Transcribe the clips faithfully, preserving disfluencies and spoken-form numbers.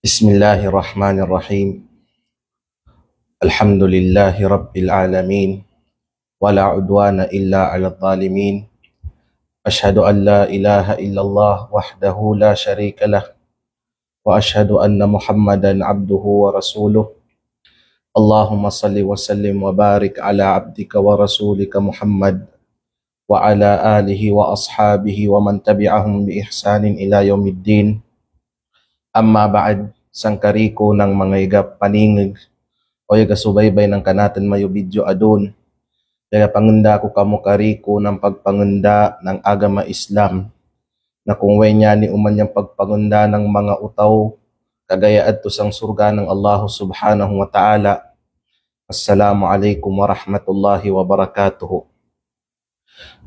بسم الله الرحمن الرحيم. الحمد لله رب العالمين. ولا عدوان إلا على الظالمين. أشهد أن لا إله إلا الله وحده لا شريك له. وأشهد أن محمدا عبده ورسوله. اللهم صل وسلم وبارك على عبدك ورسولك محمد وعلى آله وأصحابه ومن تبعهم بإحسان إلى يوم الدين. أما بعد, sangkariku nang manga iga paningig, o iga subaybay nang kanatun mayo video adun. Iga pangenda ku kamo kariku nang pagpangenda nang agama Islam. Na kung wayn yan i uman yang pagpangenda nang manga utaw kagaya adto sang surga nang Allah Subhanahu wa Ta'ala. Assalamu alaikum warahmatullahi wabarakatuh.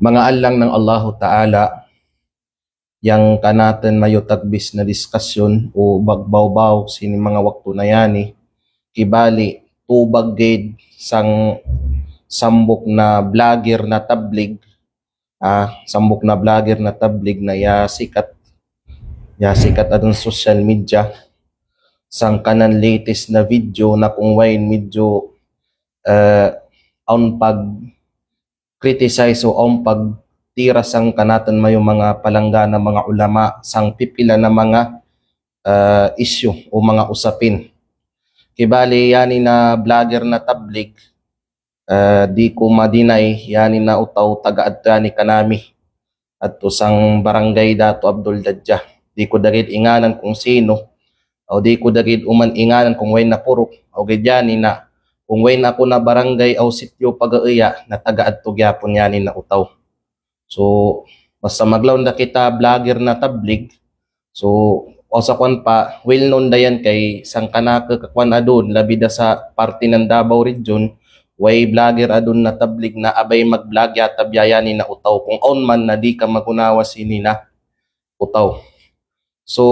Manga allang nang Allahu Ta'ala, yang kanatun mayo tagbis na diskusyon o bagbawbaw sini manga waktu na yani, kibali tubag gid sang sambuk na blogger na tablig, ah, sambuk na blogger na tablig na ya sikat, ya sikat adun social media, sang kanan latest na video na kung wayn medyo, eh, awn pag criticize o awn pagtira sang kanatun mayo manga palangga na manga ulama sang pipila na manga, eh, issue o manga usapin. Kibali yani na blogger na tablig, eh, di ku ma-deny yani na utaw taga adto yani kanami. Adto sang barangay Datu Abdul Dadja. Di ku da gid inganan kung sino, aw di ku da gid uman inganan kung wayn na puruk, aw gid yani na kung wayn aku na barangay aw sitio pagaeya na taga adto gihapon yani na utaw. So, basta maglawn da kita blogger na tablig, so, o sa kuwan pa, well known da yan kay sang kanaku kakuwan adun, labi da sa parte nang Davao Region, way blogger adun na tablig na abay mag-blog ya tabya yani na utaw. Kung awn man na di ka magunawa sini na utaw. So,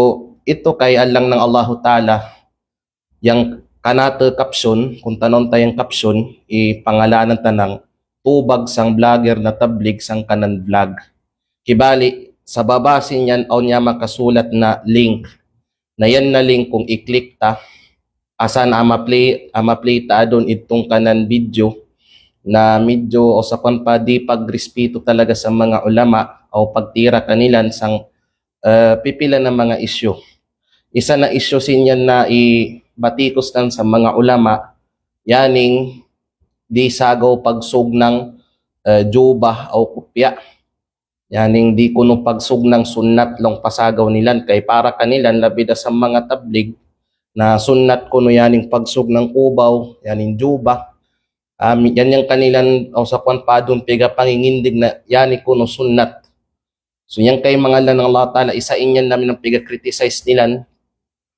ito kay allang nang Allahu Ta'ala, yang kanatu caption, kung tanawun ta yang caption, ipangalanan ta nang tubag sang blogger na tablig sang kanan vlog. Kibali, sa baba sin yan, awn ya makasulat na link. Na yan na link kung i-click ta, asan a ma-play, a ma-play ta adun itong kanan video, na medyo o sa kuwan pa di pagrespeto talaga sa manga ulama, o pagtira kanilan sang eh, pipila na manga issue. Isa na issue sin yan na ibatikos nan sa manga ulama, yaning di sagaw pagsug nang, eh, jubah aw kupya. Yaning di kuno pagsug nang sunnat law pasagaw nilan kay para kanilan labi da sa manga tablig na sunnat kuno yaning pagsug nang kubaw, yaning jubah. Ah, mi-, yan yang kanilan aw sa kuwan pa adun piga pangingindig na yani kuno sunnat. So, yan kay manga allan nang Allah Ta'ala, isa in yan na minang piga-criticize nilan,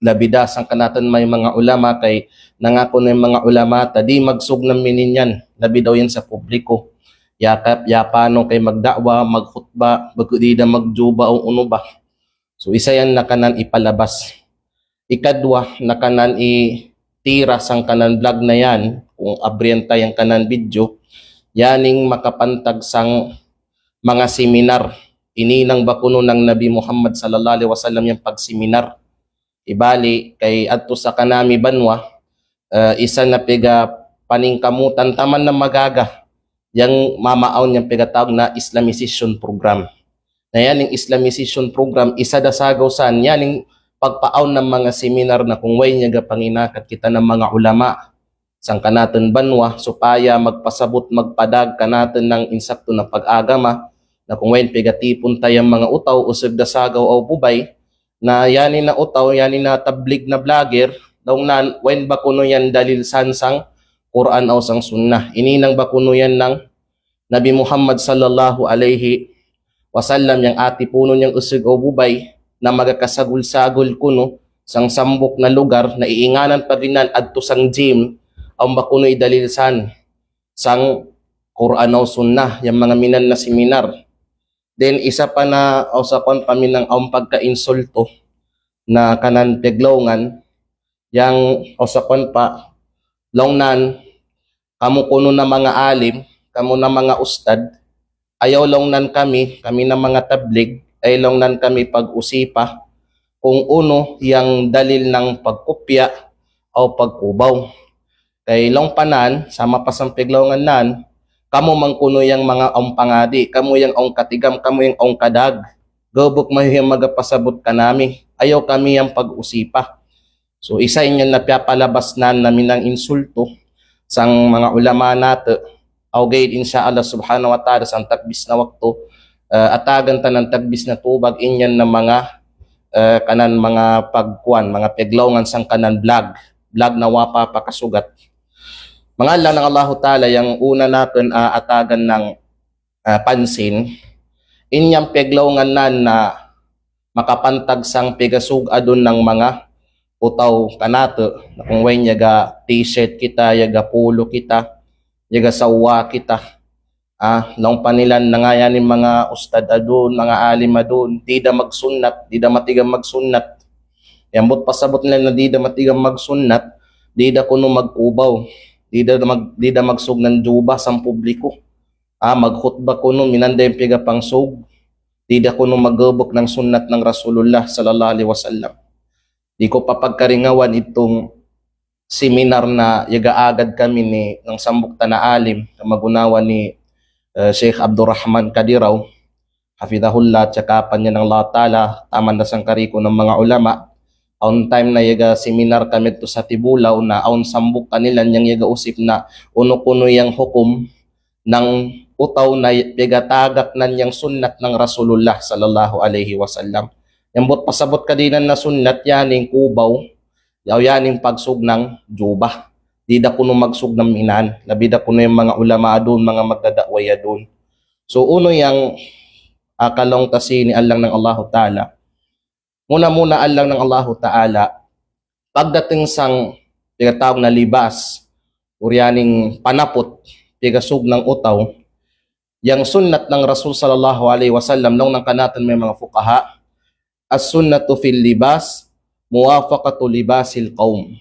labi da sang kanatun may manga ulama kay nangaku na manga ulama ta di magsug nang mininyan, labi daw yan sa publiko. Ya ka, ya pano kay magda'wa, magkhutba, bagaku di da magjubah o unu ba. So, isa yan na kanan ipalabas. Ikadwa na kanan itira sang kanan vlog na yan, kung abrian ta yang kanan video, yaning makapantag sang manga seminar. Ininang ba kuno nang Nabi Muhammad sallallahu alaihi wasallam yang pagseminar. Ibali kay adto sa kanami banwa, eh, isa na piga paningkamutan taman na magaga yang mamaawn yang pigatawag na Islamization program. Na yaning Islamization program, isa da sagaw san, yaning pagpaawn nang manga seminar na kung way niya gapanginakat kita nang manga ulama sang kanatun banwa supaya magpasabut, magpadag kanatun nang insakto na pag-agama, na kung way pigatipun ta yang manga utaw, usug da sagaw aw bubay, na yani na utaw, yani na tablig na blogger, daw nan, wayn ba kuno yan dalil san sang Qur'an aw sang Sunnah. Ininang ba kuno yan nang Nabi Muhammad sallallahu alaihi wasallam yang atipunun yang usug aw bubay, na magakasagul-sagul kuno sang sambuk na lugar, na iinganan pa gid nan adto sang gym, awn ba kuno idalil san sang Qur'an aw Sunnah, yang manga minan na seminar. Then, isa pa na, aw sa kuwan pa minang awn pagkainsulto na kanan paglawngan, yang, aw sa kuwan pa, law nan, kamu kuno na manga alim, kamu na manga ustad, ayaw law nan kami, kami na manga tablig, ay law nan kami pag-usipa, kung unu yang dalil nang pagkupya aw pagkubaw. Kay laung pa nan, sama pa sang peglaungan nan, kamo man kuno yang mga awn pangadi, kamo yang awn katigam, kamo yang awn kadag. Gabuk mayo yang magapasabut kanami. Ayaw kami yang pag-usipa. So, isa inyan na piyapalabas nan na minang insulto sang mga ulama natu'. Aw gaid, insha Allah subhanahu wa ta'ala, sang tagbis na waktu, eh, atagan ta nan tagbis na tubag inyan na mga, eh, kanan mga pagkuan, mga peglaungan sang kanan vlog, vlog na wa pa pakasugat. Manga Allah nang Allahu Ta'ala, yang una nakun, ah, atagan nang ah, pansin, inyang peglaungan nan na makapantag sang pegasug-adun nang manga utaw kanatu', na kung wayn yaga t-shirt kita, yaga polo kita, yaga sawwa kita. Ah, laung pa nila na ngayani manga ustad adun, manga alim adun, di da magsunnat, di da matigam magsunnat. Yang but pasabut nila na di da matigam magsunnat, di da kuno magkubaw, di da mag-, di da magsug nang juba sang publiko. Ah, magkhutba kuno, minanda yang pigapangsug, di da kuno maggabuk nang sunnat nang Rasulullah sallallahu alaihi wasallam. Di ko papagkaringawan itong seminar na yaga agad kami ni, nang sambuk ta na alim, magunawa ni, eh, Sheikh Abdurrahman Kadiraw, hafidhahullah, tsaka panya nang Allah Ta'ala, taman da sang kariko nang manga ulama. Awn time na yaga seminar kami to sa Tibulaw na awn sambuk kanila yang yaga usip na unu kuno yang hukum nang utaw na pegatagak nan yang sunnat nang Rasulullah sallallahu alaihi wasallam. Yang but pasabut kadinan na sunnat yaning kubaw, yaw yaning pagsug nang jubah. Di da kuno magsug nang minan, labi da kuno yang manga ulama adun, manga magdada'wa adun. So, unu yang, ah, kalaung ta sini, Allah nang Allahu Ta'ala. Muna-muna, Allah nang Allahu Ta'ala, pagdating sang pigatawag na libas, or yaning panaput, pigasug nang utaw, yang sunnat nang Rasul sallallahu alaihi wasallam, laung nang kanatun may manga fuqaha, as-sunnatu fil libas, muwafaqatu libasil qawm.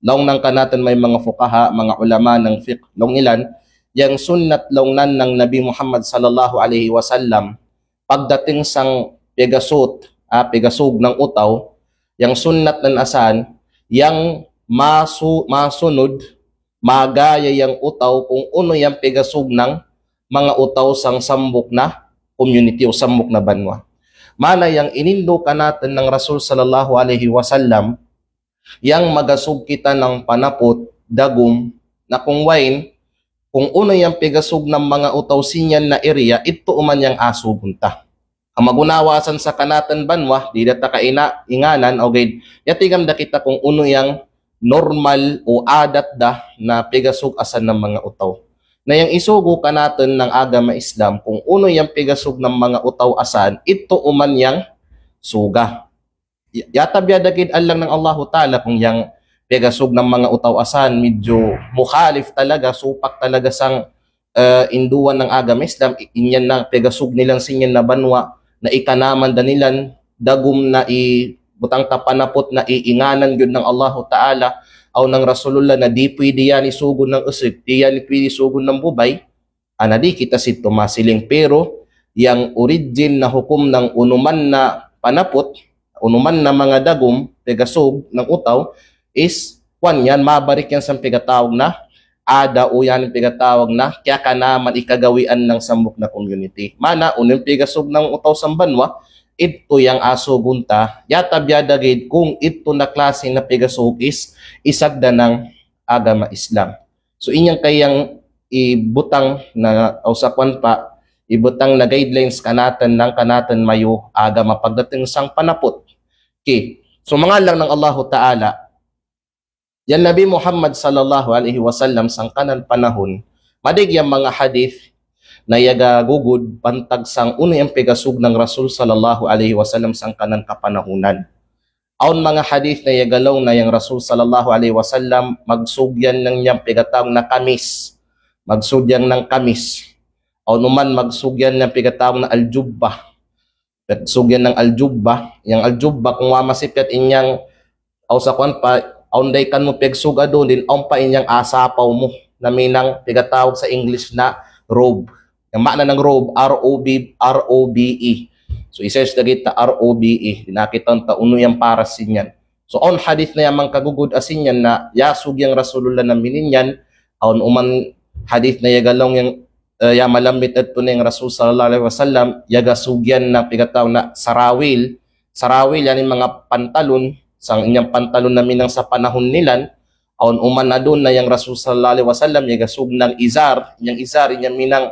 Laung nang kanatun may manga fuqaha, manga ulama nang fiqh, laung ilan, yang sunnat laung nan nang Nabi Muhammad sallallahu alaihi wasallam, pagdating sang pegasut, ah, pegasug nang utaw, yang sunnat nan asan, yang masu-, masunud, magaya yang utaw kung unu yang pegasug nang manga utaw sang sambuk na community o sambuk na banwa. Mana yang inindu kanatun nang Rasul sallallahu alaihi wasallam, yang magasug kita nang panaput, dagum, na kung wayn, kung unu yang pegasug nang manga utaw sinyan na area, ittu uman yang asugun ta. Ang magunawa san sa kanatun banwa, di da ta kaina-, inganan, o gaid, yatigam da kita kung unu yang normal o adat da na pegasug asan nang manga utaw. Na yang isugu kanatun nang agama Islam, kung unu yang pegasug nang manga utaw asan, ittu uman yang suga. Ya-, yata biya' da gaid, Allah nang Allahu Ta'ala, kung yang pegasug nang manga utaw asan, medyo mukhalif talaga, supak talaga sang, eh, induan nang agama Islam, i-, inyan na pegasug nilan sinyan na banwa, na ikanaman da nilan, dagum na i-, butang ta panaput na i-, inganan gyud nang Allahu Ta'ala, aw nang Rasulullah na di pwede yan isugun nang usug, di yan pwede isugun nang bubay, ana di kita sittu masiling. Pero, yang origin na hukum nang unu man na panaput, unu man na manga dagum, pegasug nang utaw, is, kuwan yan, mabarik yan sang pegatawag na, ada o yan pegatawag na, kiyakanaman ikagawian nang sambuk na community. Mana, unu yang pegasug nang utaw sang banwa, ittu yang asugun ta, yata biya' da gaid kung ittu na klase na pegasug is, isagda nang agama Islam. So, inyan kayang ibutang na, aw sa kuwan pa, ibutang na guidelines kanatun nang kanatun mayo agama pagdating sang panaput. Okay. So, manga Allah nang Allahu Ta'ala, yan Nabi Muhammad sallallahu alaihi wasallam sang kanan panahun, madig yang manga hadith na yaga gugud pantag sang unu yang pegasug nang Rasul sallallahu alaihi wasallam sang kanan kapanahunan. Awn manga hadith na yagalaw na yang Rasul sallallahu alaihi wasallam magsug yan nang yang pegatawag na kamis. Magsug yan nang kamis. Awn uman magsug yan nang pegatawag na al-jubbah. Magsug yan nang al-jubbah. Yang al-jubbah, kung wa masipyat inyang, aw sa kuwan pa, awn da ikanu pegsug adun din, awn pa inyang asapaw mu. Na minang pegatawag sa English na robe. Yang maana nang robe, R O B, R O B E. So i-search da gita R O B E, dinaketan ta unu yang paras sin iyan. So awn hadith na yang mangkagugud asin iyan na yasug yang Rasulullah na mininyan, awn uman hadith na yagalaung yang, eh, ya malambit etto na yang Rasul sallallahu alaihi wasallam, yagasug iyan na pigatawag na sarawil. Sarawil, yani manga pantalon, sang inyang pantalon na minang sa panahon nilan, awn uman adon na yang Rasul sallallahu alaihi wasallam, yagasug nang izar, inyang izar, inyang minang,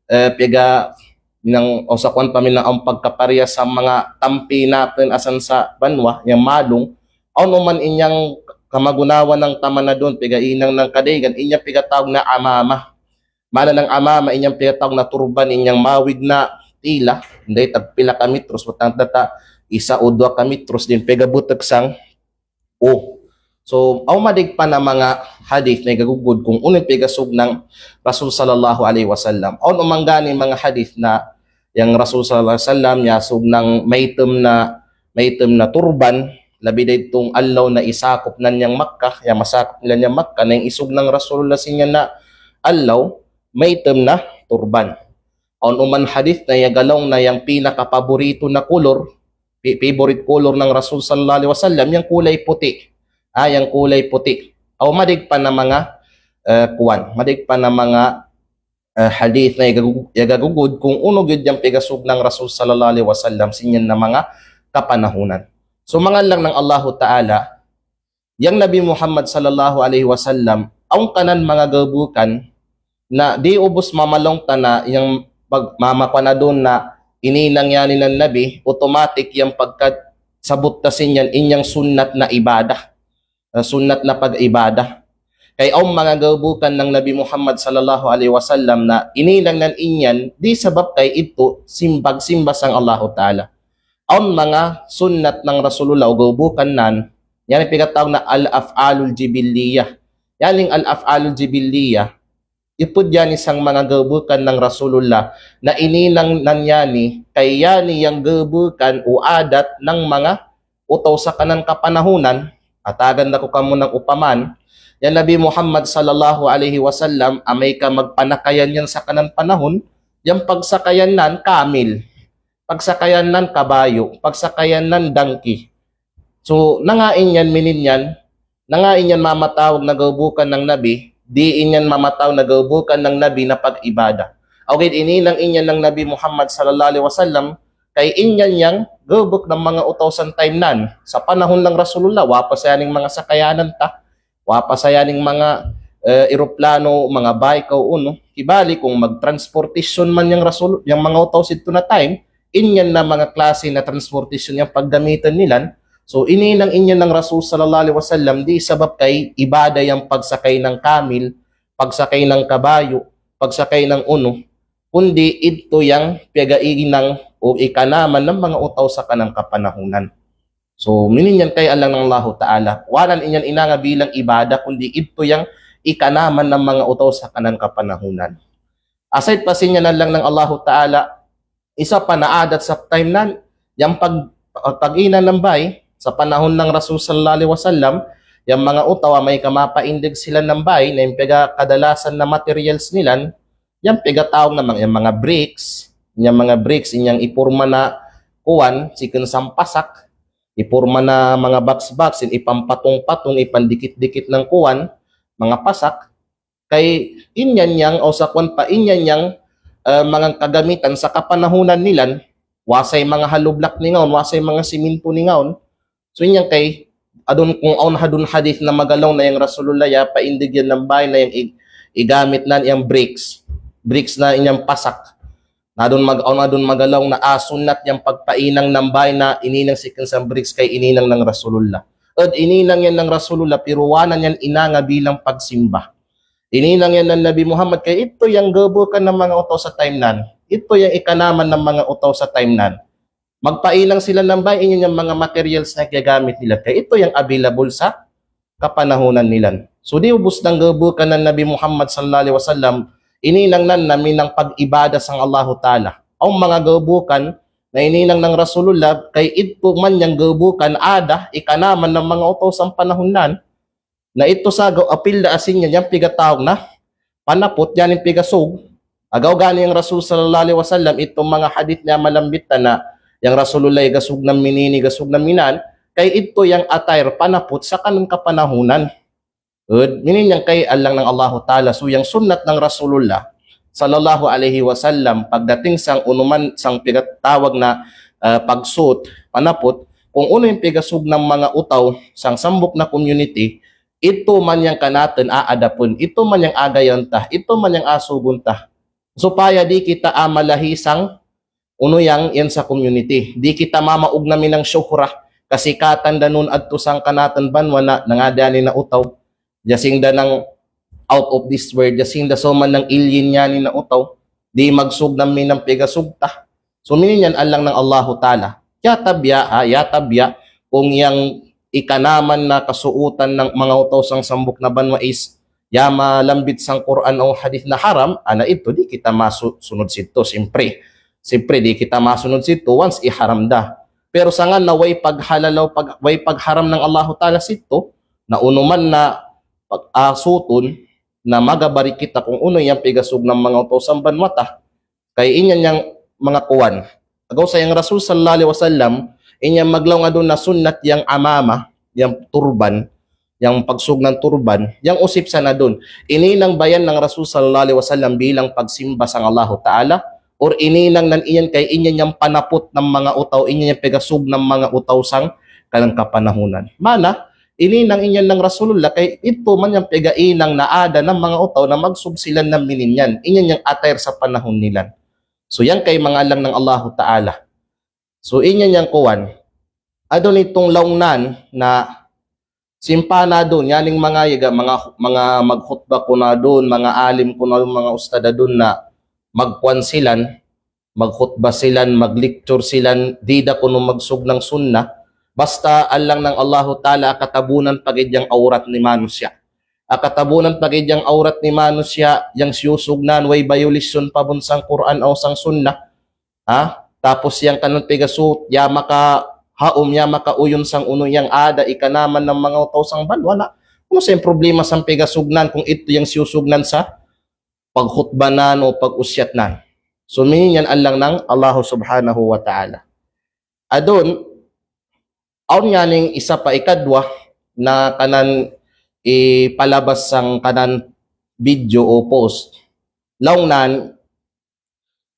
eh, piga, minang, o sa kuwan pa minang awn pagkaparehas sa manga tampi natun asan sa banwa, yang malung, awn uman inyang kamagunawan nang taman adon, piga inang nang kadaygan, inyang pigatawag na amama. Mana nang amama inyang pigatawag na turban, inyang mawig na tila, inday tagpila ka metros, butang tata, isa o dua ka metros din pigabutuk sang o. So, awn madigpa na manga hadith na igagugud kung unu pigasug nang Rasul sallallahu alaihi wasallam. Awn uman gani manga hadith na yang Rasul sallallahu alaihi wasallam yasug nang maitum na, maitum na turban, labi da itong allaw na isakup nan yang Makkah, yang masakup nilan yang Makkah, na yang isug nang Rasulullah sin iyan na allaw, maitum na turban. Awn uman hadith na yagalaung na yang pinakapaborito na kulor, pi-, favorite color nang Rasul sallallahu alaihi wasallam, yang kulay puti. Ah, yang kulay puti. Awn madigpa na manga, eh, kuwan, madigpa na manga, eh, hadith na yagagu-, yagagugud kung unu gid yang pigasug nang Rasul sallallahu alaihi wasallam sin iyan na manga kapanahunan. So, manga ellang nang Allahu Ta'ala, yang Nabi Muhammad sallallahu alaihi wasallam, awn kanan manga gabukan na di ubus mamalaung ta na yang pag-, mamakuan adon na ininang yani nan Nabi, automatic yang pagkasabut ta sin iyan inyang sunnat na ibadah. Eh, sunnat na pag-ibadah. Kay awn manga gabukan nang Nabi Muhammad sallallahu alaihi wasallam na ininang nan iyan, di sabab kay ito simbag-simba sang Allahu Ta'ala. Awn manga sunnat nang Rasulullah o gabukan nan, yan pigatawag na al-af'alul jibiliyah. Yan ing al-af'alul jibiliyah, ipud yani sang manga gabukan nang Rasulullah na ininang nan yani, kay yani yang gabukan o adat nang manga utaw sa kanan kapanahunan. Atagan da ko kamo nang upaman, yang Nabi Muhammad sallallahu alaihi wasallam, amay ka magpanakayan yan sa kanan panahon, yang pagsakayan nan kamil. Pagsakayan nan kabayo, pagsakayan nan dangki. So, nangain yan mininyan, nangain yan mamatawag na gabukan nang Nabi, diin yan mamatawag na gabukan nang Nabi na pag-ibadah. Awgid ininang inyan nang Nabi Muhammad sallallahu alaihi wasallam, kay inyan yang gabuk nang manga utaw san time nan. Sa panahon nang Rasulullah, wa pa sa yaning manga sakayanan ta. Wa pa sa yaning manga, eh, eroplano, manga bike o unu. Kibali kung mag-transportation man yang Rasul, yang manga utaw sitto na time, inyan na manga klase na transportation yang paggamitan nilan. So, ininang inyan nang Rasul sallallahu alaihi wasallam, di sabab kay ibadah yang pagsakay nang kamil, pagsakay nang kabayo, pagsakay nang unu, kundi idto yang piyagaiinang o ikanaman nang manga utaw sa kanan kapanahunan. So, mininyan kay alang nang Allahu Ta'ala. Wa nan inyan inanga bilang ibadah, kundi idto yang ikanaman nang manga utaw sa kanan kapanahunan. Aside pa sinyan alang nang Allahu Ta'ala, isa pa na adat sa time nan, yang pag-, pag-inang nang bay, sa panahon nang Rasul sallallahu alaihi wasallam, yang manga utaw amay ka mapaindig sila nang bay, na yang piyagkadalasan na materials nilan, yang pigatawag na manga, yang manga bricks, yang manga bricks, inyang iporma na kuwan, sikin sang pasak, iporma na manga box-box, in ipampatung-patung, ipandikit-dikit nang kuwan, manga pasak, kay inyan yang, o sa kuwan pa, inyan yang, eh, manga kagamitan sa kapanahunan nilan, wa say manga hollow block ni ngaon, wa say manga siminto ni ngaon, So, inyan kay, adon kung awn hadon hadith na magalaw na yang Rasulullah ya paindig iyan nang bay na yang i-, igamit nan yang bricks. Bricks na inyang pasak. Na adon mag-, awn adon magalaw na, ah, sunnat yang pagpainang nang bay na ininang sikin sang bricks kay ininang nang Rasulullah. Ed ininang iyan nang Rasulullah, pero wa nan iyan inanga bilang pagsimba. Ininang iyan nang Nabi Muhammad kay idto yang gabukan nang manga utaw sa time nan. Idto yang ikanaman nang manga utaw sa time nan. Magpainang sila nang bay, inyan yang manga materials na gagamit nila. Kay idto yang available sa kapanahunan nilan. So, di ubos nang gabukan nang Nabi Muhammad sallallahu alaihi wasallam, ininang nan na minang pag-ibadah sang Allahu Ta'ala. Awn manga gabukan na ininang nang Rasulullah, kay idto man yang gabukan adat, ikanaman nang manga utaw sang panahon nan. Na idto sa gaw apil da asin iyan yang pigatawag na panaput, iyan ing pigasug. Agaw gani yang Rasul sallallahu alaihi wasallam, idto manga hadith niya malambit ta na, Yang Rasulullah iga sugnam mi ini, iga sugnam mi inaan, kay idto yang attire panaput sa kanan kapanahunan. Ed, minin yang kay allang nang Allahu Ta'ala, so yang sunnat nang Rasulullah sallallahu alaihi wasallam pagdating sang unu man sang pigatawag na, eh, pagsuot panaput, kung unu yang pigasugnam manga utaw sang sambuk na community, ito man yang kanatun aadapun, ito man yang agayan ta, ito man yang asugun ta. Supaya di kita amalahi sang unu yang iyan sa community. Di kita mamaog na minang syuhra, kasikatan da nun adto sang kanatun banwa na nangada yan na utaw. Jasing da nang out of this world, jasing da so man nang alien yan na utaw. Di magsugnam minang pigasug ta. So minin yan allang nang Allahu Ta'ala. Ya tabya, ha, ya tabya, kung yang ikanaman na kasuutan nang manga utaw sang sambuk na banwa is ya malambit sang Quran o hadith na haram, ana idto di kita masu-, sunud sidto, simpre. Simpre di kita masunud sidto once iharam da. Pero sangkan na way paghalal o pag-, way pagharam nang Allahu Ta'ala sidto, na unu man na pag-, ah, suutun, na magabari kita kung unu yang pigasugnam manga utaw sang banwa ta. Kay inyan yang manga kuwan. Agaw sa yang Rasul sallallahu alaihi wasallam, inyan maglaw nga dun na sunnat yang amama, yang turban, yang pagsugnam turban, yang usip sa na dun. Ininang ba yan nang Rasul sallallahu alaihi wasallam bilang pagsimba sang Allahu Ta'ala, or ininang nan iyan kay inyan yang panaput nang manga utaw, inyan yang pigasugnam manga utaw sang kanan kapanahunan. Mana, ininang inyan nang Rasulullah, kay idto man yang pigainang na aada nang manga utaw na magsug sila nang minin yan. Inyan yang attire sa panahun nila. So, yan kay manga allang nang Allahu Ta'ala. So, inyan yang kuwan. Adon itong laung nan na simpa na dun, yaning manga, yaga, manga, manga magkhutba kuno dun, manga alim kuno dun, manga ustad dun na magkuwan silan, magkhutba silan, maglecture silan, di da kuno magsug nang sunnah. Basta allang nang Allahu Ta'ala akatabunan pagid yang awrat ni manusiya'. Akatabunan pagid yang awrat ni manusiya', yang siyusug nan way violation pa bun sang Quran aw sang sunnah. Ha? Tapos yang kanan pigasuut, ya makahaum, ya makauyon sang unu yang aada ikanaman nang manga utaw sang banwa na. Unu sa yang problema sang pigasug nan kung idto yang siyusug nan sa pagkhutba nan o pag-usyat nan. So, minin yan allang nang Allahu Subhanahu wa Ta'ala. Adon, awn yaning isa pa ikadwa na kanan ipalabas sang kanan video o post. Laung nan,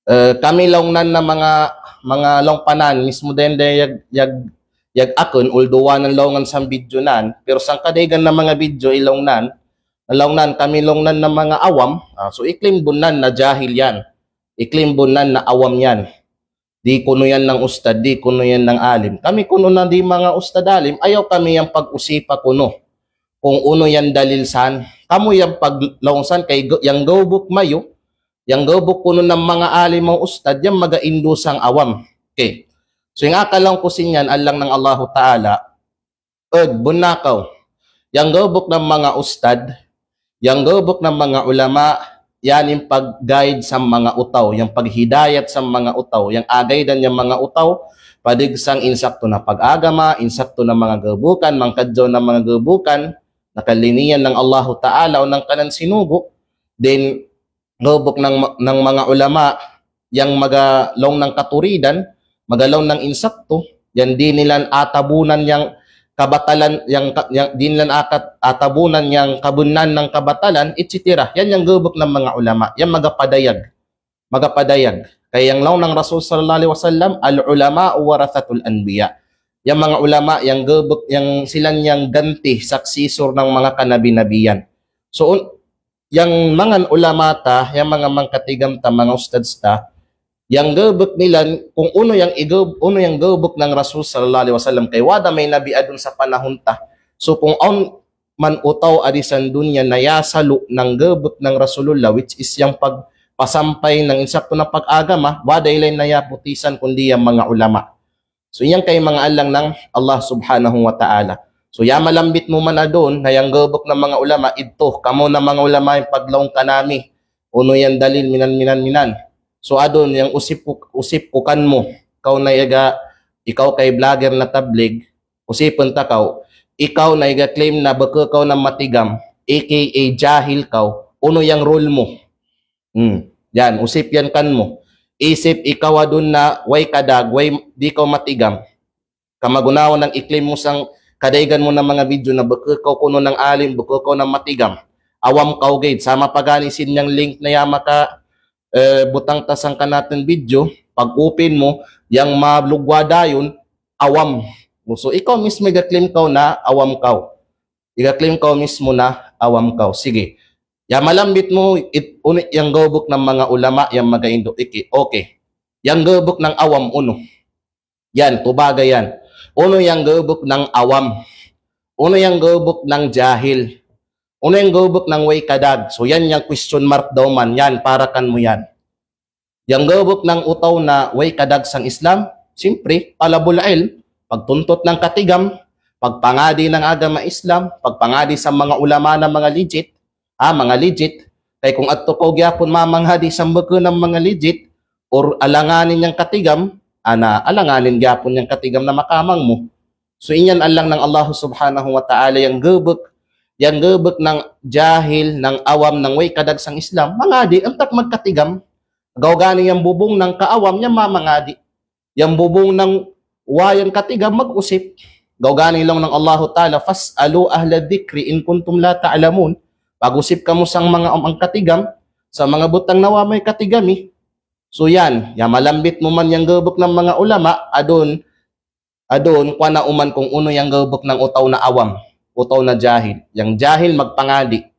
eh, kami laung nan na manga, manga laung pa nan, mismo dende yag, yag, yag akun, although wanan laungan sang video nan, pero sang kadaigan na manga video i laung nan, na laung nan, kami laung nan na manga awam, ah, so i-claim bun nan na jahil yan. I-claim bun nan na awam yan. Di kuno yan nang ustad, di kuno yan nang alim. Kami kuno na di manga ustad alim, ayaw kami yang pag-usipa kuno kung unu yang dalil san. Kamo yang paglaung san kay ga-, yang gaubuk mayo, yang gaubuk kuno nang manga alim o ustad, yang magaindu sang awam. Okay. So, yang akal laung ku sin yan, allang nang Allahu Ta'ala, Ed, bun na kaw. Yang gaubuk nang manga ustad, yang gaubuk nang manga ulama, yan in pag-guide sang manga utaw, yang paghidayat sang manga utaw, yang agaidan yang manga utaw, padig sang insakto na pag-agama, insakto na manga gaubukan, mangkadyaw na manga gaubukan, na kaliniyan nang Allahu Ta'ala o nang kanan sinugo, then gaubuk nang, nang manga ulama, yang magalaung nang katuridan, magalaung nang insakto, yang di nila atabunan yang kabatalan, yang ka-, yang di nila akat-, atabunan yang kabunnan nang kabatalan, et cetera. Yan yang gaubuk nang manga ulama, yang magapadayag. Magapadayag. Kaya yang laung nang Rasul sallallahu alaihi wasallam, "Al-ulama'u warathatul anbiya." Yang manga ulama, yang gaubuk, yang sila yang ganti, successor nang manga kanabi-nabian. So, un-, yang mangan ulama ta, yang manga mangkatigam ta, manga ustads ta, yang gaubuk nila, kung unu yang igaub-, unu yang gaubuk nang Rasul sallallahu alaihi wasallam, kay wada may nabi adun sa panahun ta. So kung awn man utaw adi sa dunya na ya salu nang gaubuk nang Rasulullah, which is yang pagpasampay nang insakto na pag-agama, wada ilay na ya putisan kundi yang manga ulama. So, iyan kay manga alang nang Allah Subhanahu wa Ta'ala. So, ya malambit mo man adun, na yang gaubuk nang manga ulama, idto, kamo na manga ulama in paglaung kanami, unu yang dalil minan, minan, minan. So, adun, yang usip ku, usip ku kanmo, kaw na iyaga, ikaw kay vlogger na tablig, usipun ta kaw, ikaw na iyaga claim na baka kaw na matigam, A K A jahil kaw, unu yang role mo? Hmm. Yan, usip yan kanmo. Isip ikaw adun na way kadag, way, di kaw matigam. Kamagunawan nang i-claim mo sang kadaygan mo na mga video na bukut kaw kuno nang alim, bukut kaw nang matigam. Awam kaw gid. Sama pa gani sin yang link na ya maka, eh, butang ta sangka natun video, pag-open mo, yang malugwa dayon, awam. So, ikaw mismo iga-claim kaw na awam kaw. Iga-claim kaw mismo na awam kaw. Sige. Ya malambit mo, it, unu yang gaubuk nang mga ulama, yang magaindo iki. Okay. Yang gaubuk nang awam, unu? Yan, tubaga yan. Unu yang gaubuk nang awam? Unu yang gaubuk nang jahil? Unu yang gaubuk nang way kadag? So yan yang question mark daw man, yan, para kanmu yan. Yang gaubuk nang utaw na way kadag sang Islam, siyempre, talabul ilm, pagtuntut nang katigam, pagpangadi nang agama Islam, pagpangadi sa mga ulama na mga legit, ah, mga legit. Kay kung adto kaw gihapon mamangadi sa bukun nang mga legit, or alanganin yang katigam, ana, alanganin gihapon yang katigam na makamang mo. So, inyan allang nang Allah Subhanahu wa Ta'ala yang gaubuk, yang gaubuk nang jahil, nang awam, nang way kadag sang Islam, mangadi, antak magkatigam. Gawa gani yang bubung nang kaawam, yang mamangadi. Yang bubung nang wa yang katigam, mag-usip. Gawa gani laung nang Allahu Ta'ala, "Fas'alu ahla dhikri in kuntum la ta'lamun." Pag-usip kamu sang mga, ang katigam, sa mga butang na wa may katigami. So yan, ya malambit mo man yang gaubuk nang mga ulama, adun, adun, kuwan na uman kung unu yang gaubuk nang utaw na awam, utaw na jahil. Yang jahil magpangadi.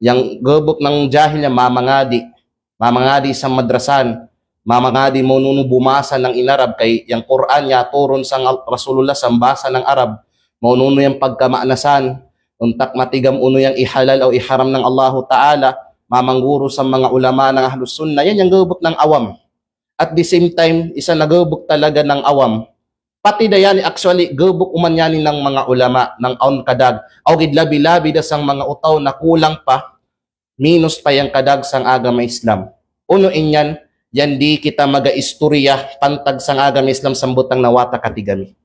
Yang gaubuk nang jahil yan mamangadi. Mamangadi sa madrasahan. Mamangadi maununu bumasa nang in Arab kay yang Quran ya turun sang Rasulullah sang basa nang Arab. Maununu yang pagkama'nasan. Untak matigam unu yang ihalal o iharam nang Allahu Ta'ala. Mamangguru sa mga ulama nang Ahlus Sunnah. Yan yang gaubuk nang awam. At the same time, isa na gaubuk talaga nang awam. Pati da yani, actually, gaubuk uman yani nang mga ulama, nang awn kadag. Aw gid labi-labi da sang mga utaw na kulang pa, minus pa yang kadag sang agama Islam. Unu inyan, yan di kita mag-istorya pantag sang agama Islam sang butang na wa ta katigami.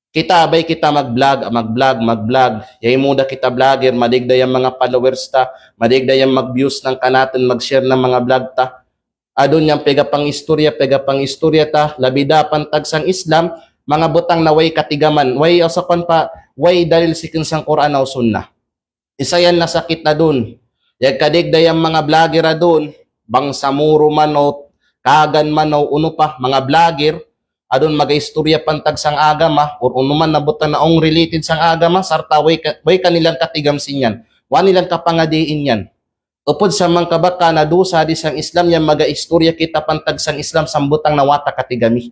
Kita abay kita mag-vlog, mag-vlog, mag-vlog. Yay muda kita vlogger, madig da yang mga followers ta, madig da yang mag-views nang kanatun, mag-share nang mga vlog ta. Adun yang pegapangistorya, pegapangistorya ta, labi da pantag sang Islam, mga butang na way katigaman, way, o sa kuwan pa, way dalil sikun sang Quran o Sunnah. Isa yan na sakit adun. Yagkadig da yang mga vlogger adun, bangsa Moro man o, Kagan man o, unu pa, mga vlogger, adun mag-istorya pantag sang agama, or unu man na butang na ong related sang agama, sarta way ka-, way kanilang katigam sin yan. Wa nilang kapangadiin yan. Upod sa mangkabaka na dusa di sang Islam yang mag-istorya kita pantag sang Islam sang butang na wa ta katigami.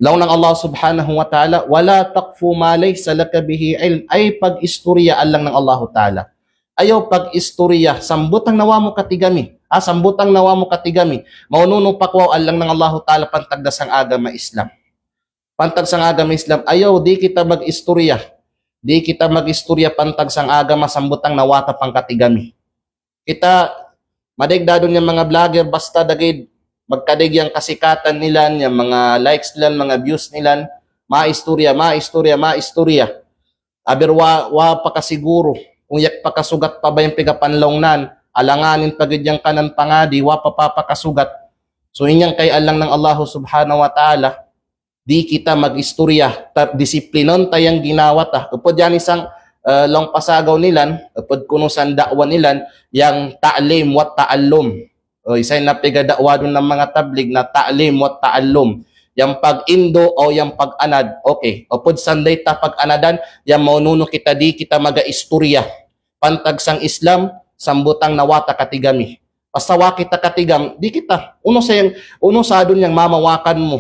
Laung nang Allah Subhanahu wa Ta'ala, "Wala taqfu ma laysa laka bihi ilm." Ay pag-istorya allang nang Allahu Ta'ala. Ayaw pag-istorya sang butang na wa mo katigami. Ah, sang butang na wa mo katigami. Maununu pa kwaw allang nang Allahu Ta'ala pantag da sang agama Islam. Pantag sang agama Islam. Ayaw, di kita mag-istorya. Di kita mag-istorya pantag sang agama sang butang na wa ta pangkatigami. Kita, madig da dun yang mga vlogger, basta dagid, magkadig yang kasikatan nilan, yang mga likes nilan, mga views nilan, maistorya, maistorya, maistorya. Aber wa, wa pa kasiguru, kung yak pakasugat pa ba yang pegapanlaungnan, alanganin pa gid yang kanan pangadi, wa pa papakasugat. So, inyan kay allang nang Allahu Subhanahu wa Ta'ala, di kita mag-istorya, ta-, disiplinon ta yang ginawa ta. Upod yan isang, eh, laung pasagaw nilan, upod kuno sang da'wa nilan, yang ta'lim wa ta'allum. O, isa yan na pegada'wa dun ng mga tablig na ta'lim wa ta'allum. Yang pag-indo o yang pag-anad. Okay. Upod sang dayta pag-anadan, yang maununu kita di kita mag-istorya pantag sang Islam, sang butang na wa ta katigami. Basta wa kita katigam, di kita. Unu sa yang, unu sa dun yang mamawakan mo.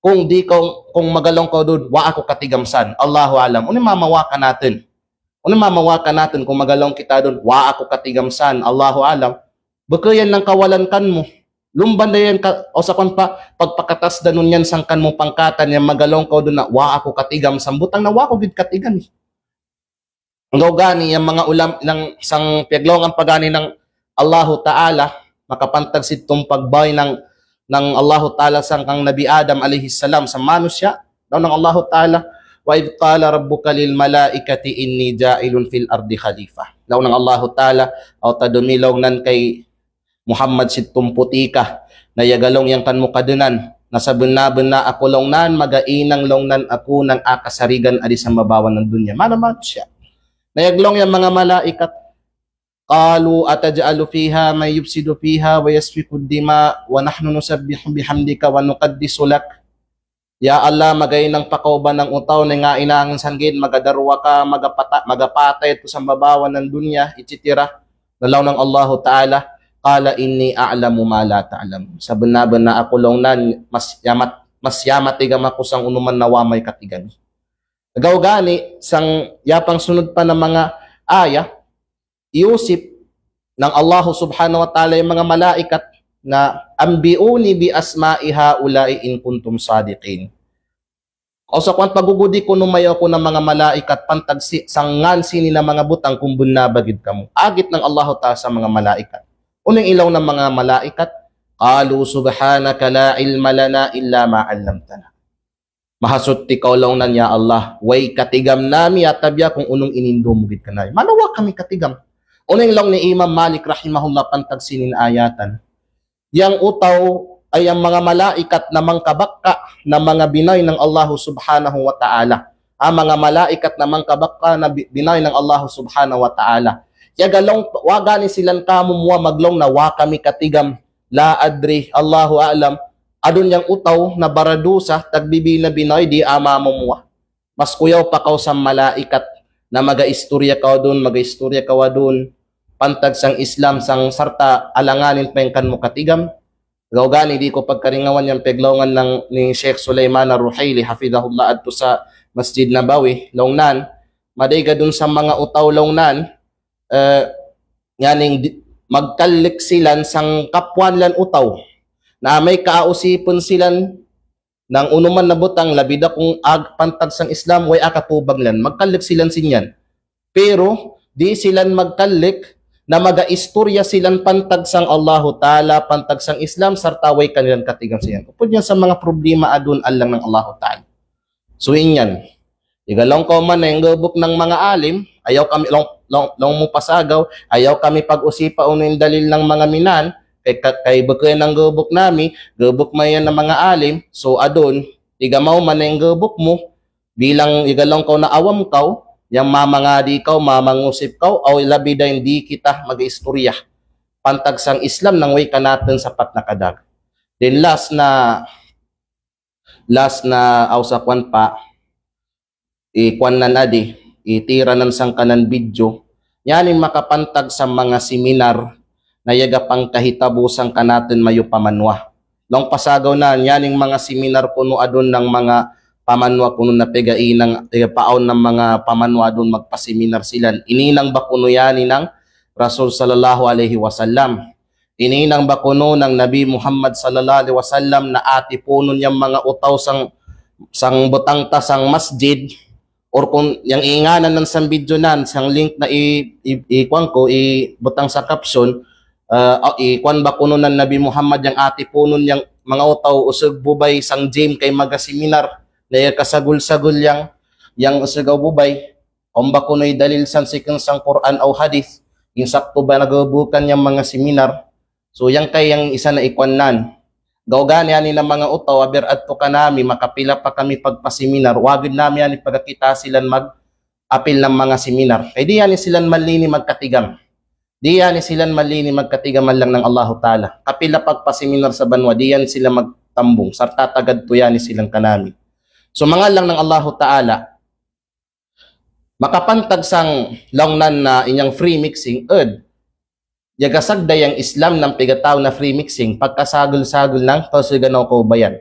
Kung di kaw, kung magalaung kaw dun, wa ako katigam san. Allahu alam. Unu mamawakan natun? Unu mamawakan natun kung magalaung kita dun, wa ako katigam san. Allahu alam. Beke yan nang kawalan kanmu. Lumban da yan ka, o sa kuwan pa, pagpakatas da nun yan sang kanmu pangkatan yang magalaung kaw dun na, wa ako katigam san, butang na wa ako gid katigam. Gawa gani yang mga ulam-, nang sang piyaglaungan pa gani nang Allahu Ta'ala, makapantag sidtong pagbay nang, nang Allahu Ta'ala sangkang Nabi Adam alayhis salam sa manusya, laung nang Allahu Ta'ala, "Wa idh qala rabbuka lil malaikati inni ja'ilun fil ardi khalifa." Laung nang Allahu Ta'ala, aw ta dumilaung nan kay Muhammad sidtong putika, Na iyaga long yang kan mukaddenan, na sabenna-benna ako long nan, magainang long nan ako nang akasarigan adi sambabawan nang dunya. Mana manusiya'. Na iyaga long yang manga malaikat, قالوا أتجعل فيها من يفسد فيها ويسفك الدماء ونحن نسبح بحمدك ونقدس لك. Ya Allah, magainang pa kaw ba nang utaw ne nga inangan san gid, magadarwa ka, magapata-, magapatay tu sambabawan nang dunya, et cetera. Na laung nang Allahu Ta'ala, قال إني أعلم ما لا تعلمون. Sabenna-benna ako long nan, mas yamat, mas yamatigam ako sang unu man na wa me katigami. Agaw gani, sang yapang sunud pa na manga ayat, iusip nang Allahu Subhanahu wa Ta'ala yang manga malaikat na, أنبئوني بأسماء هؤلاء إن كنتم صادقين. Aw sa kuwan pagugudi ko no mayo ko na manga malaikat pantag si, sang ngan sini na manga butang kum benna ba gid kamo. Agit nang Allahu Ta'ala sa manga malaikat. Unu yang ilaw na manga malaikat? قالوا سبحانك لا علم لنا إلا ما علمتنا. Mahasutti kaw laung nan ya Allah, way katigam nami atabiya kung unung inindu mu gid kanami. Mana wa kami katigam. Unu yang laung ni Imam Malik rahimahullah pantag sinin ayatan. Yang utaw ay yang manga malaikat na mangkabakka na manga binoy nang Allahu Subhanahu wa Ta'ala. Ah, manga malaikat na mangkabakka na bi-, binoy nang Allahu Subhanahu wa Ta'ala. Iyaga long, wa gani silan kamumuwa maglaung na wa kami katigam. La adri, Allahu a'lam. Adun yang utaw na baradusa, tagbibi na binoy, di' amamumuwa. Mas kuyaw pa kaw sang malaikat na magaistorya kaw adun, magaistorya kaw adun pantag sang Islam, sang sarta' alanganin pa yang kan mu katigam. Agaw gani di' ku pagkaringawan yang peglaungan nang ni Sheikh Sulaiman Ar-Ruhaili, hafidhahullah, adtu sa Masjid Nabawi, laung nan, madayga adun sa manga utaw laung nan, eh, nyaning di-, magkallik silan sang kapwa nilan utaw. Na may kaausipen silan nang unu man na butang labi da kung ag-, pantag sang Islam, way akatubang lan. Magkallik silan sin yan. Pero, di' silan magkallik na magaistorya silan pantag sang Allahu Ta'ala, pantag sang Islam, sarta' way kanilan katigam sin yan. Upod yan sa manga problema adun alang nang Allahu Ta'ala. So, in yan. Iga laung kaw man na yang gebuk nang manga alim, ayaw kami laung, laung, laung mu pasagaw, ayaw kami pag-usipa unu in dalil nang manga minaan, kay, ka-, kay beke nang gebuk nami, gebuk mayan nang manga alim, so adun, iga maw man na yang gebuk mu, bilang iga laung kaw na awam kaw, yang mamangadi kaw, mamangusip kaw, aw labi da in di' kita mag-istorya pantag sang Islam nang way kanatun sapat na kadag. Then last na, last na, aw sa kuwan pa, i kuwan nan adi, itira nan sangkanan video, yan in makapantag sa manga seminar na iyaga pangkahitabo sangkanatun mayo pamanwa. Laung pasagaw nan, yan in manga seminar kuno adun nang manga pamanwa kuno na pegainang, eh, paawn nang manga pamanwa adun magpaseminar silan. Ininang ba kuno yan nang Rasul sallallahu alaihi wasallam. Ininang ba kuno nang Nabi Muhammad sallallahu alaihi wasallam na atipunun yang manga utaw sang, sang butang ta sang masjid, or kung yang inganan nan sang video nan, sang link na i, i, i kuwan ku, ibutang sa caption, eh, o, i kuwan ba kuno nang Nabi Muhammad yang atipunun yang manga utaw usug bubay sang gym kay magaseminar, na iyaga kasagul-sagul yang, yang usug aw bubay, awn ba kuno i dalil san, siken sang Qur'an aw hadith, in sakto ba na gebukan yang manga seminar. So, yan kay yang isa na i kuwan nan. Gaw gani ani na manga utaw, aber adtu kanami, makapila pa kami pagpaseminar, wa gid nami ani pagakita silan mag-apil nang manga seminar. Kay di' ani silan mallini magkatigam. Di' ani silan mallini magkatigam alang nang Allahu Ta'ala. Kapila pagpaseminar sa banwa, di' ani sila magtambung. Sarta' taga adtu yani silan kanami. So, manga alang nang Allahu Ta'ala, makapantag sang laung nan na inyang free mixing, ed. Iyaga sagda yang Islam nang pigataw na free mixing, pagkasagul-sagul nang kasugan aw kaubayan.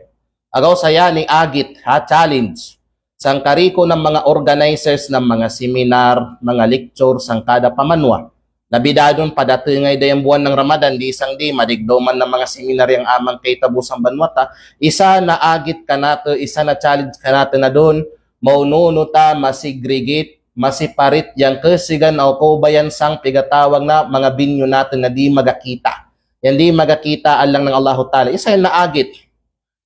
Agaw sa yani agit, ha, challenge. Sangkari ko nang manga organizers nang manga seminar, manga lecture, sangkada pamanwa. Labi da adun padatengay da yang buwan nang Ramadan, di' sang di', madigdo man nang manga seminar yang aman kahitabo sang banwa ta. Isa na agit kanatu, isa na challenge kanatu na adun, maununu ta masegregate, maseparate yang kasugan aw kaubayan sang pigatawag na manga binyu natun na di' magakita. Yang di' magakita alang nang Allahu Ta'ala. Isa yan na agit.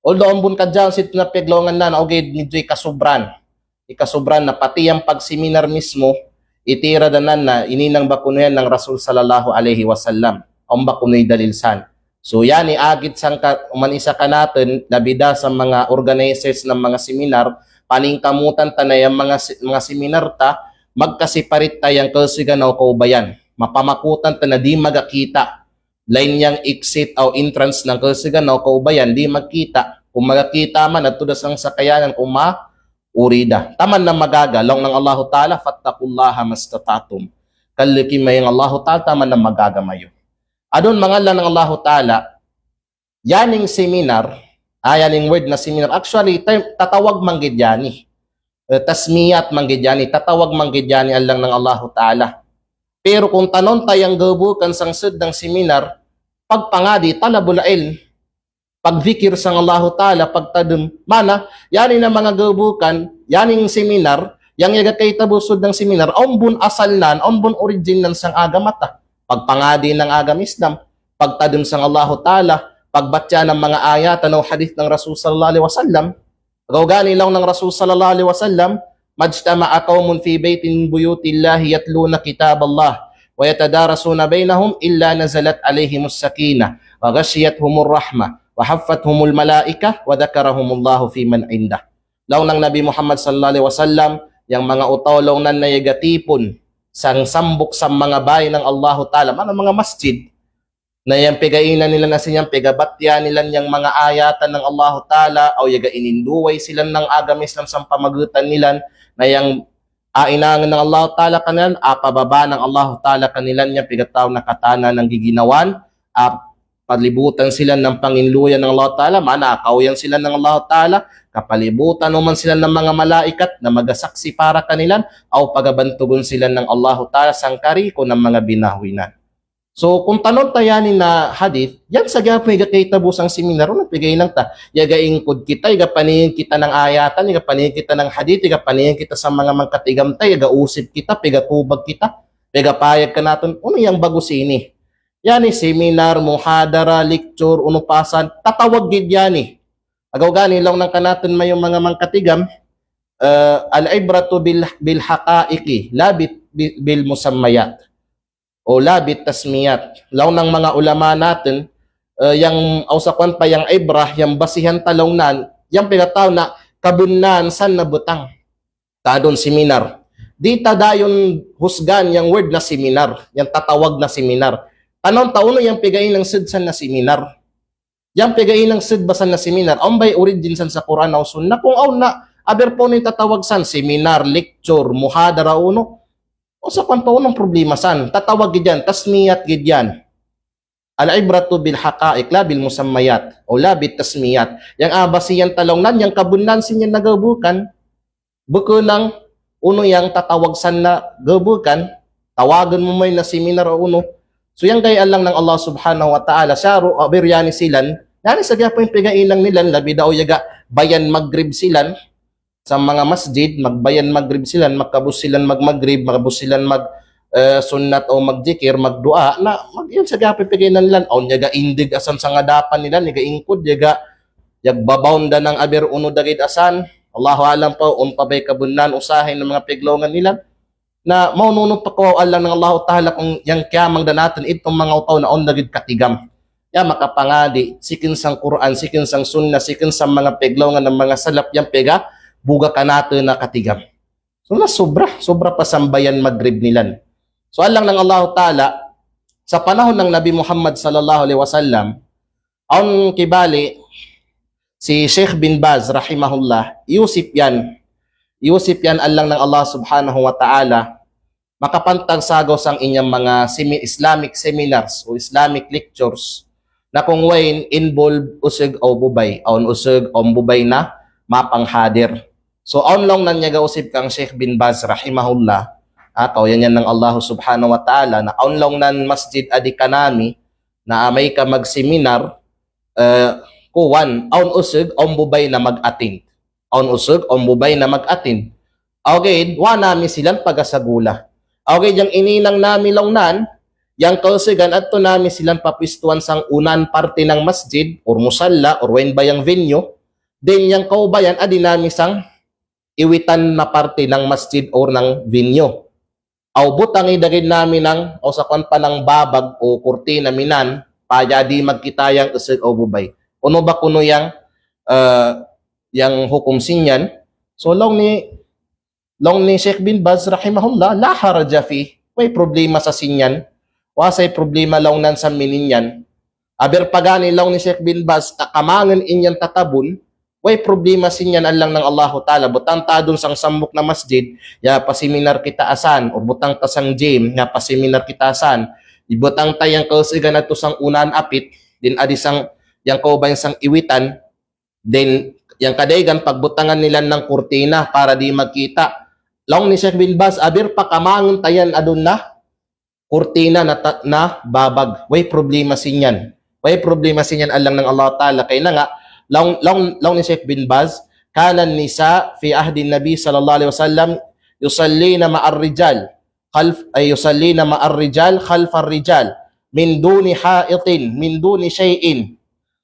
Although ambun kadyan situ na peglaungan nan, okay, medyo ikasubran. Ikasubran na pati yang pagseminar mismo, itira da nan na ininang ba kuno yan nang Rasul sallallahu alaihi wasallam. Awn ba kuno i dalil san. So, yani agit sangka, uman isa kanatun, labida sa mga organizers ng mga seminar, paningkamutan ta na yang mga si-, mga seminar ta, magkasiparit ta yang kalsigan o kaubayan. Mapamakutan ta na di magakita. Lain yang exit o entrance ng kalsigan o kaubayan, di magkita. Kung magakita man, adto da sang sakayanan, kung ma-, uri da. Taman na magaga, laung nang Allahu Ta'ala, "Fattaqullaha mastata'tum." Kallikin mayo yang Allahu Ta'ala, taman na magaga mayo. Adun mangallang nang Allahu Ta'ala, yaning seminar, ah, yaning word na seminar, actually, tay-, tatawag man gid yani. Eh, tasmiyat man gid yani, tatawag man gid yani allang nang Allahu Ta'ala. Pero kung tanon ta yang gabukan sang sud ng seminar, pagpangadi, talabul ilm, pagdikir sang Allahu Ta'ala, pagtadum. Mana, yani na mga gabukan, yaning seminar, yang yaga kaitabo sud ng seminar, awn bun asal nan, awn bun origin nan sang agama ta. Pagpangadi ng agama Islam, pagtadum sang Allahu Ta'ala, pagbatsa ng mga ayat o hadith ng Rasul sallallahu alaihi wasallam. Agaw gani laung nang Rasul sallallahu alaihi wasallam, "Majtama'a qaumun fi baitin min buyutillahi yatluna kitaballah wa yatadarasuna bainahum illa nazalat alaihimus sakinah wa ghashiyatuhumur rahmah wa haffathumul malaikah wa dzakarahumullahu fi man indah." Laung nang Nabi Muhammad sallallahu alaihi wasallam, yang mga utao laung nan na yaga tipon sang sambuk sang mga bay ng Allahu Ta'ala, mana mga masjid, na yang pegainan nila na sin yang pegabatya nila yang mga ayatan ng Allahu Ta'ala, aw yaga ininduway sila ng agama Islam sang pamagutan nila, na yang ainangan ng Allahu Ta'ala kanilan, apababa ng Allahu Ta'ala kanilan yang pegataw na katana ng giginawan, ap-, palibutan sila ng panginluyan ng Allahu Ta'ala, mana akauyan sila ng Allahu Ta'ala, kapalibutan uman sila ng mga malaikat na magasaksi para kanilan, aw pagabantugun sila ng Allahu Ta'ala sang kariko ng mga binawi nan. So, kung tanon ta yani na hadith, yan sa gihapon yaga kaitabo sang seminar, unu pegainan ta. Yaga ingkod kita, yaga paningin kita ng ayatan, yaga paningin kita ng hadith, yaga paningin kita sa mga mangkatigam ta, yaga usip kita, pegatubag kita, pegapayag kanatun, unu yang bagus ini. Yani seminar, muhadara, lecture, unu pa san, tatawag gid yani. Agaw gani, laung nang kanatun mayo mga mangkatigam, eh, al-ibratu bil, bil haqaiqi, la bit-, bi-, bil musammayat. O la bit tasmiyat. Laung nang mga ulama natun, eh, yang, aw sa kuwan pa yang ibrah, yang basihan ta laung nan, yang pegataw na kabunnaan san na butang. Tadun seminar. Di ta dayon husgan yang word na seminar, yang tatawag na seminar. Tanon ta unu yang pegainan sud san na seminar. Yang pegainan sud ba san na seminar, awn bay origin san sa Quran aw Sunnah, kung awn na, aber pa unu tatawag san, seminar, lecture, muhadara, unu. O sa kuwan pa, unong problema san, tatawag gid yan, tasmiyat gid yan. Al-ibratu bil haqaiq, la bil musammayat, o la bit tasmiyat. Yang abasihan ta laung nan, yang kabunnaan sin yang nagabukan, bukun nang unu yang tatawag san na gabukan, tawagun mo man na seminar o unu. So, yang gayi allang nang Allah Subhanahu wa Ta'ala, saru, aber yani silan, yani sa gihapon pegainan nilan, labida o yaga bayan Maghrib silan, sa mga masjid, magbayan Maghrib silan, makabus silan mag-Maghrib, makabus silan mag, eh, sunnat o magjikir, magdua, na, mag, yan sa gihapon pegainan nilan, awn yaga indig asan sang adapan nilan, yaga ingkod, yaga, yagbabaon da nang aber unu dagid asan, Allahu a'lam pa, un pa bay kabunnaan usahin ng mga peglawngan nilan. Na maununu pa ko allang nang Allahu Ta'ala kung yang kiyamang da natun itong mga utao na awn dagid katigam. Ya makapangadi, sikin sang Quran, sikin sang Sunnah, sikin sang mga peglawngan ng mga salaf yang pegabuga kanatun na katigam. So na sobra, sobra pa sang bayan Maghrib nilan. So allang nang Allahu Ta'ala, sa panahon ng Nabi Muhammad sallallahu alaihi wasallam, awn kibali si Sheikh bin Baz rahimahullah, iusip yan. Iusip yan allang nang Allah Subhanahu wa Ta'ala, makapantag sa agaw sang inyang mga semi-, Islamic seminars o Islamic lectures na kung wayn involve usug aw bubay, awn usug aw bubay na mapanghadir. So, awn laung nan yaga usip kang Sheikh bin Baz rahimahullah, ah, kauyan yan nang Allah Subhanahu wa Ta'ala, na awn laung nan masjid adi kanami, na amay ka magseminar, eh, kuwan, awn usug, awn bubay na mag-attend. Awn usug, awn bubay na mag-attend. Awgid, wa nami silan pagasagula. Awgid, yang ininang nami laung nan, yang kausugan, adto nami silan papwistuhan sang unan parte ng masjid, or musalla, or wayn ba yang venue, then yang kaubayan, adi nami sang iwitan na parte ng masjid or ng venue. Aw butangi dagid nami nang, aw sa kuwan pa nang babag o kurtina minan, Supaya di magkita yang usug aw bubay. Unu ba kuno yang, eh, yang hukum sin yan? So, laung ni, laung ni Sheikh bin Baz rahimahullah, la haraja fih. Way problema sa sin yan. Wa say problema laung nan sa minin yan. Aber pagani laung ni Sheikh bin Baz, ta kamangen in yan tatabun, way problema sin yan alang nang Allahu Ta'ala. Butang ta dun sang sampok na masjid, ya paseminar kita asan, or butang ta sang gym, ya paseminar kita asan. Ibutang ta yang kausugan ato sang unahan apit, din adi sang yang kaubayan sang iwitan, din yang kadaygan pagbutangan nila nang kurtina para di magkita. Laung ni Sheikh bin Baz, aber pa kamangen ta yan adun na kurtina na, ta, na babag. Way problema sin yan. Way problema sin yan alang nang Allah Ta'ala. Kay na nga, laung, laung, laung ni Sheikh bin Baz, كان النساء في عهد النبي صلى الله عليه وسلم يصلين مع الرجال خلف، أي يصلين مع الرجال خلف الرجال من دون حائط من دون شيء.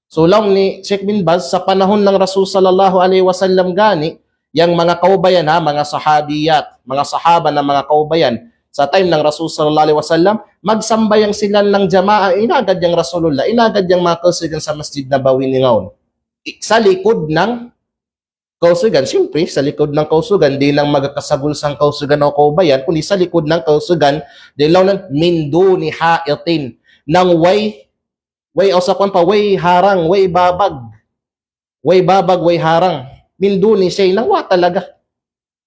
So, laung ni Sheikh bin Baz, sa panahon nang Rasul sallallahu alaihi wasallam gani, yang mga kaubayan ha, mga sahabiyat, mga sahaba na mga kaubayan, sa time nang Rasul sallallahu alaihi wasallam, magsambayang sila nang jamaa, inagad yang Rasulullah, inagad yang mga kausugan sa Masjid Nabawi ningawn. I, sa likod nang kausugan, siyempre, sa likod nang kausugan, di nang magakasagol sang kausugan o kaubayan, kundi sa likod nang kausugan, din laung nan, من دون حائط, nang way, way, o sa kwan pa, way harang, way babag. Way babag, way harang. من دون شيء, nang wa talaga.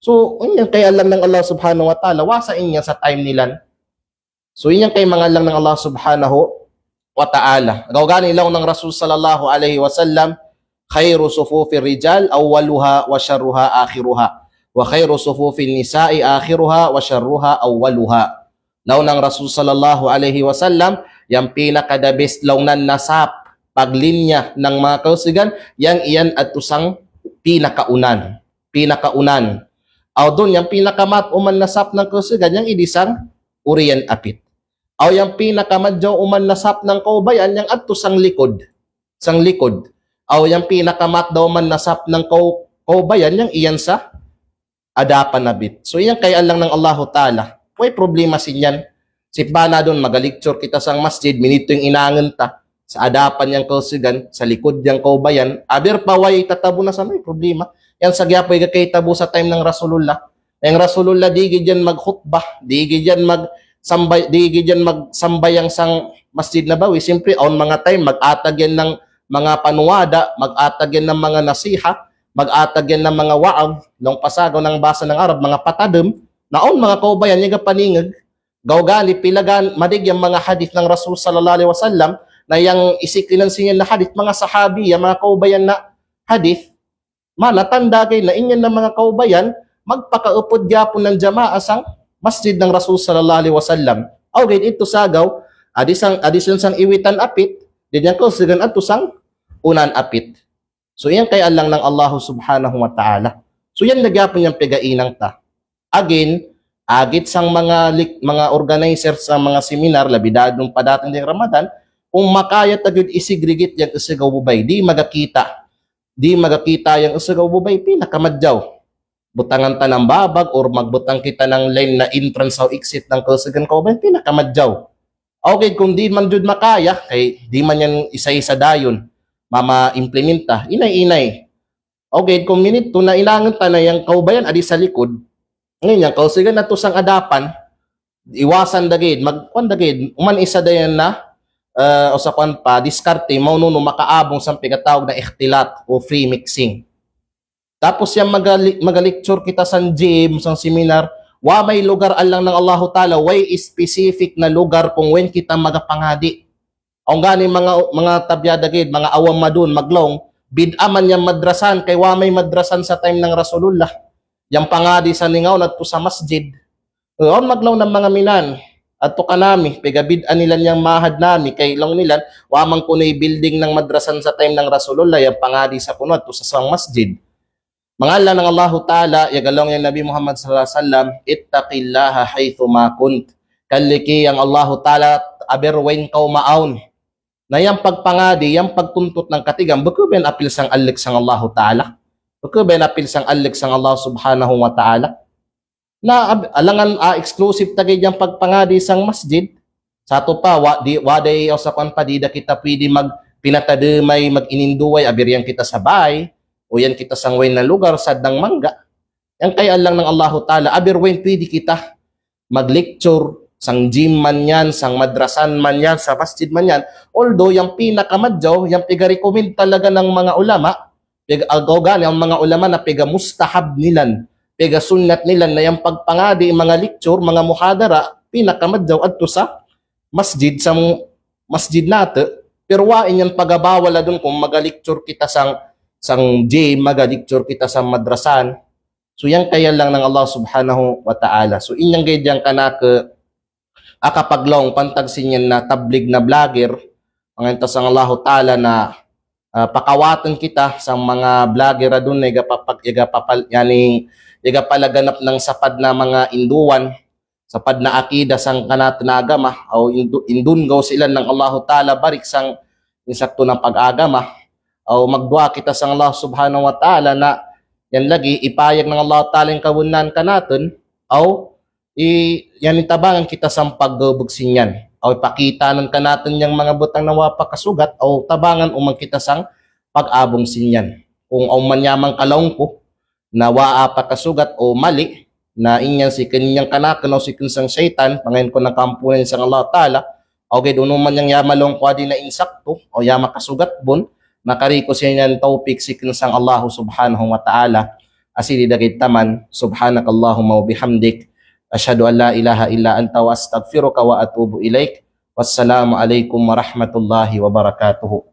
So, in yan kay alang nang Allah subhanahu wa ta'ala, wa sa in yan sa time nila. So, in yan kay mangalang nang Allah subhanahu wa ta'ala. Agaw gani laung nang Rasul sallallahu alaihi wasallam, خير صفوف الرجال أولها وشرها آخرها، وخير صفوف النساء آخرها وشرها أولها. Laung nang Rasul sallallahu alaihi wasallam, yang pinaka the best laung nan na sap, paglinya nang mga kausugan, yang iyan ato sang pinakaunan. Pinakaunan. Aw dun yang pinakamaat uman na sap nang kausugan, yang idi sang urian apit. Aw yang pinakamadyaw uman na sap nang kaubayan, yang ato sang likod. Sang likod. Aw yang pinakamaat daw uman na sap nang kau-, kaubayan, yang iyan sa adapan apit. So, iyan kay alang nang Allahu Ta'ala. Way problema sin yan. Sip ba na dun, magalecture kita sang masjid, minit tu yang inangen ta. Sa adapan yang kausugan, sa likod yang kaubayan. Aber pa way tatabun na sa may problema. Yan sa gihap way gakaitabu sa time nang Rasulullah. Yang Rasulullah di gid yan magkhutbah, di gid yan magsambay-, di gid yan magsambayang sang Masjid Nabawi. Siyempre, awn mga time, mag-atag yan nang mga panuwada, mag-atag yan nang mga nasiha, mag-atag yan nang mga wa'ad, laung pasagaw nang basa nang Arab, mga patadem, na awn mga kaubayan, iyaga paningeg. Agaw gani, pila gan, madig yang mga hadith nang Rasul sallallahu alaihi wasallam, na yang isiklinan sin yan na hadith, mga sahabi, yang mga kaubayan na hadith, mana tanda gay na in yan na mga kaubayan, magpakaupod gihapon nang jamaa sang masjid nang Rasul sallallahu alaihi wasallam. Aw gay itu sagaw, adi sang, adi sang iwitan apit, din yang kausugan ato sang unahan apit. So, iyan kay alang nang Allahu subhanahu wa ta'ala. So, iyan na gihapon yang pigainan ta. Again, agit sang mga lik-, mga organizer sa mga seminar, labi da dun padating ding Ramadan, kung makaya ta gid i-segregate yang usug aw bubay, di magakita. Di magakita yang usug aw bubay, pinakamadyaw. Butangan ta nang babag or magbutang kita nang line na entrance aw exit nang kausugan kaubayan, pinakamadyaw. Okay, kung di man jud makaya, kay di man yan isa-isa dayon mama-implementa. Inay-inay. Okay, kung minit tu na inangen ta na yang kaubayan adi sa likod. Ngayon, yang kausugan ato sang adapan, iwasan da gid, mag-, kwan da gid, uman isa dayan na, eh, o sa kwan pa, diskarte, maununu makaabong sang pigatawag na ikhtilat o free mixing. Tapos yang magali-, magalecture kita sang gym, sang seminar, wa may lugar alang nang Allahu Ta'ala, way specific na lugar kung wen kita magapangadi. Awn gani mga, mga tabiya da gid, mga awam madun, maglaung, bid'a man yang madrasan, kay wa may madrasan sa time nang Rasulullah. Yang pangadi sa ningawn ato sa masjid. Awn maglaung nang mga minan, ato kanami, pegabid'a nilan yang mahad nami, kay laung nilan, wa man kuno i building nang madrasan sa time nang Rasulullah, yang pangadi sa kuno ato sa sawang masjid. Mangalang nang Allahu Ta'ala, iyaga laung yang Nabi Muhammad sallallahu alaihi wasallam, "Ittaqillaha haitsu ma kunt." Kalliki yang Allahu Ta'ala, aber wen kaw maawn. Na yang pagpangadi, yang pagtuntut nang katigan, bukun ba yan apil sang allek sang Allahu Ta'ala? Bukun ba yan apil sang allek sang Allah Subhanahu wa Ta'ala? Na ab-, alangan, ah, exclusive ta gid yang pagpangadi sang masjid. Sa to pa, wa, di, wa day aw sa kuan pa, di da kita pwede magpinatademay, mag-ininduway, abir yan kita sa bay, o yan kita sang wain na lugar, sadnang mangga. Yang kayaan lang nang Allahu Ta'ala, abir wain pwede kita mag-lecture, sang gym man yan, sang madrasan man yan, sa masjid man yan. Although, yang pinakamadyaw, yang piga-recommend talaga nang mga ulama, piga-, agaw gani ang mga ulama na piga-mustahab nilan, piga-sunnat nilan na yang pagpangadi, mga lecture, mga muhadara, pinakamadyaw adto sa masjid, sa masjid nata, pero wa in yang pagabawal adun kung maga-lecture kita sang, sang gym, maga-lecture kita sang madrasan. So, yang kayaan lang nang Allah Subhanahu wa Ta'ala. So, in yang gaid yang kanaka, aka paglaong pantag sin yan na tablig na vlogger, mangain ta sang Allahu Ta'ala na, ah, pakawaten kita sang mga vlogger adun na iga papag-, iga papal-, yaning, iga palaganap nang sapad na mga induan, sapad na akida sang kanatun na agama, aw indu-, indun gaw silan nang Allahu Ta'ala barik sang insakto na pag-agama, aw magduwa kita sang Allah Subhanahu wa Ta'ala na yan lagi ipayag nang Allah Ta'ala yang kabunnaan kanatun, aw i-, yan itabangan kita sang paggebeg sin yan. Aw ipakita nan kanatun yang mga butang na wa pa kasugat, aw tabangan uman kita sang pag-abung sin yan. Kung aw man ya man kalaong ku, na wa a pa kasugat o mali, na in yan sikin yang kanakun aw sikin sang saytan, mangain ku na kaampunan sang Allah Ta'ala, aw gaid unu man yang ya malaong ku adi na insakto, aw ya makasugat bun, na kari ku sin yan tawpik sikin sang Allah Subhanahu wa Ta'ala, asi di dagid taman, subhanakallahumma wa bihamdik, ashhadu an la ilaha illa anta wa astaghfiruka wa atubu ilaik. Wassalamu alaikum warahmatullahi wabarakatuh.